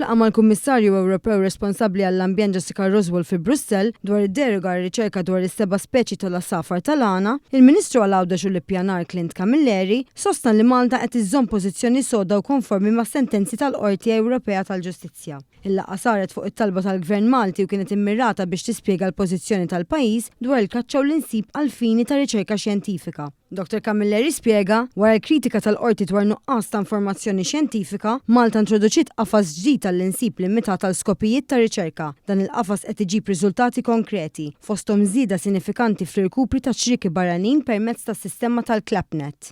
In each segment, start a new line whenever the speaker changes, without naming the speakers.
F'laqgħa mal-Kummissarju Ewropew responsabbli għall-Ambjent Jessika Roswall fi Brussell dwar id-deroga għar-riċerka dwar is-seba' speċi tal-għasafar tal-għana, il-Ministru għal Għawdex u l-Ippjanar Clint Camilleri sostna li Malta qed iżżomm pożizzjoni soda u konformi mas-sentenzi tal-Qorti Ewropea tal-Ġustizzja. Il-laqgħa saret fuq it-talba tal-Gvern Malti u kienet immirata biex tispjega l-pożizzjoni tal-pajjiż dwar il-kaċċa u l-insib għall-fini ta' riċerka xjentifika. Dottor Camilleri spjega, Wara l-kritika tal-Qorti dwar nuqqas ta' informazzjoni xjentifika, Malta introduċiet qafas ġdid għall-insib limitat għal skopijiet ta' riċerka. Dan il-qafas qed iġib riżultati konkreti, fosthom żieda sinifikanti fl-irkupri ta' ċrieki barranin permezz tas-sistema tal-ClapNet.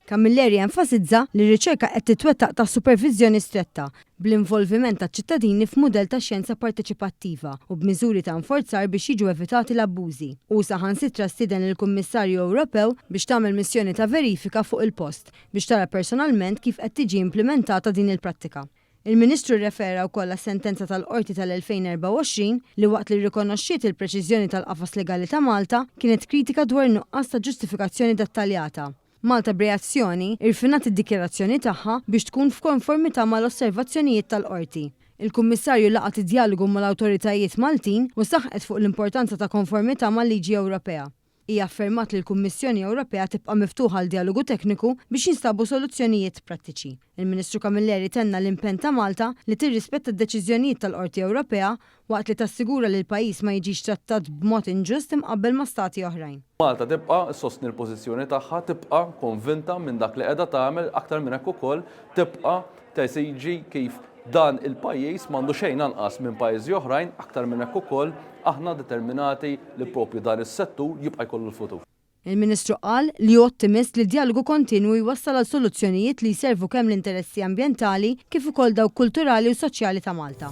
Camilleri enfasizza li r-riċerka qed titwettaq taħt superviżjoni stretta, bl-involviment taċ-ċittadini f'mudell ta' xjenza parteċipattiva u b'miżuri ta' inforzar biex jiġu evitati l-abbużi. Hu saħansitra stieden lill-Kummissarju Ewropew biex tagħmel missjoni ta' verifika fuq il-post biex tara personalment kif qed tiġi implimentata din il-prattika. Il-Ministru rrefera wkoll għas-sentenza tal-Qorti tal-2024 li waqt li rrikonoxxiet il-preċiżjoni tal-qafas legali ta' Malta, kienet kritika dwar in-nuqqas ta' ġustifikazzjoni dettaljata. Malta b'reazzjoni, irfinat id-dikjarazzjoni tagħha biex tkun f'konformità mal-osservazzjonijiet tal-Qorti. Il-Kummissarju laqgħet id-djalogu mal-awtoritajiet Maltin u saħqet fuq l-importanza ta' konformità mal-liġi Ewropea. Hija affermat li l-Kummissjoni Ewropea tibqa' miftuħa għal djalogu tekniku biex jinstabu soluzzjonijiet prattiċi. Il-Ministru Camilleri tenna l-impenn ta' Malta li tirrispetta d-deċiżjonijiet tal-Qorti Ewropea waqt li tassigura li l-pajjiż ma jiġix trattat b'mod inġust imqabbel ma' stati oħrajn.
Malta tibqa' ssostni l-pożizzjoni tagħha, tibqa' konvinta minn dak li qiegħda tagħmel, aktar minn hekk ukoll tibqa' tesiġi kif dan il-pajjiż m'għandu xejn anqas minn pajjiżi oħrajn, aktar minn hekk ukoll aħna determinati li propju dan is-settur jibqa' jkollu l-futur.
Il-Ministru qal li hu ottimist li djalogu kontinwu jwassal għal soluzzjonijiet li jservu kemm l-interessi ambjentali kif ukoll dawk kulturali u soċjali ta' Malta.